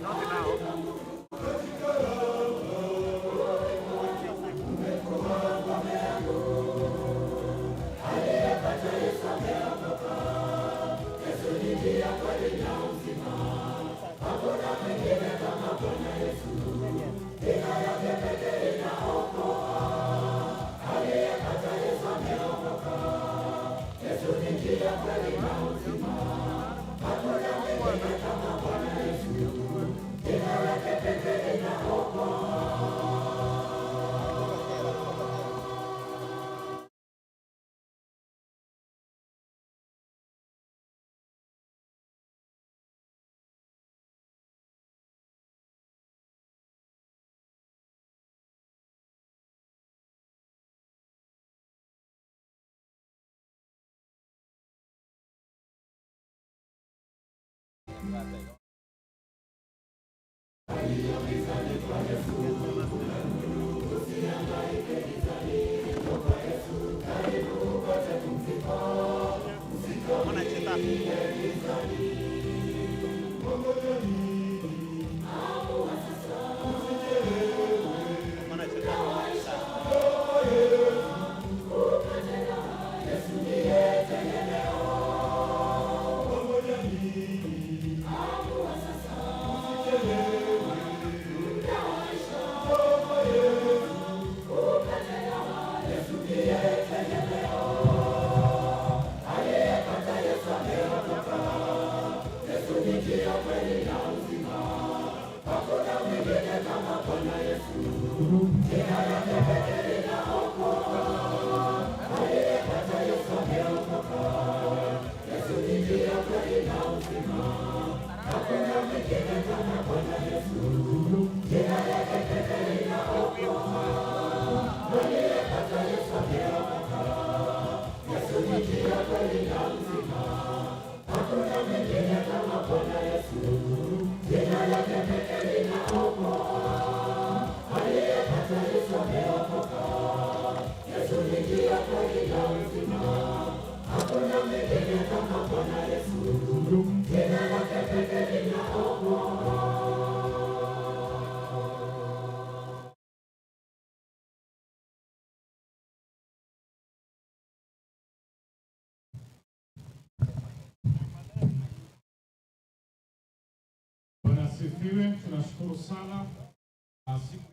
Not now. Bwana asifiwe. Tunashukuru sana kwa siku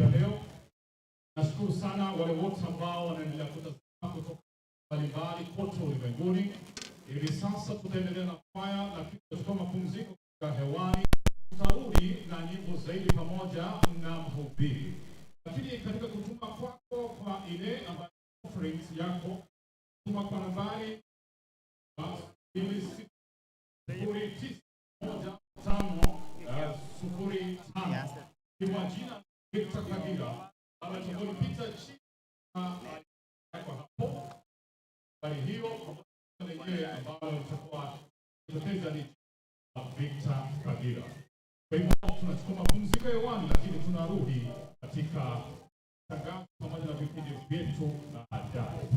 ya leo. Nashukuru sana wale wote ambao wanaendelea kutazama kutoka mbalimbali kote ulimwenguni. Hivi sasa tutaendelea na kwaya, lakini tutachukua mapumziko kutoka hewani. Tutarudi na nyimbo zaidi pamoja na mhubiri. Lakini katika kutuma kwako kwa ile ambayo offerings yako, tuma kwa nambari 26091505 kwa jina Victor Kagira, ambayo tulipita chini kwa hapo. Habari hiyo pamoja na ambayo itakuwa tokeza ni Victor Kagira. Kwa hivyo tunachukua mapumziko hewani, lakini tunarudi katika tangazo pamoja na vipindi vyetu baadaye.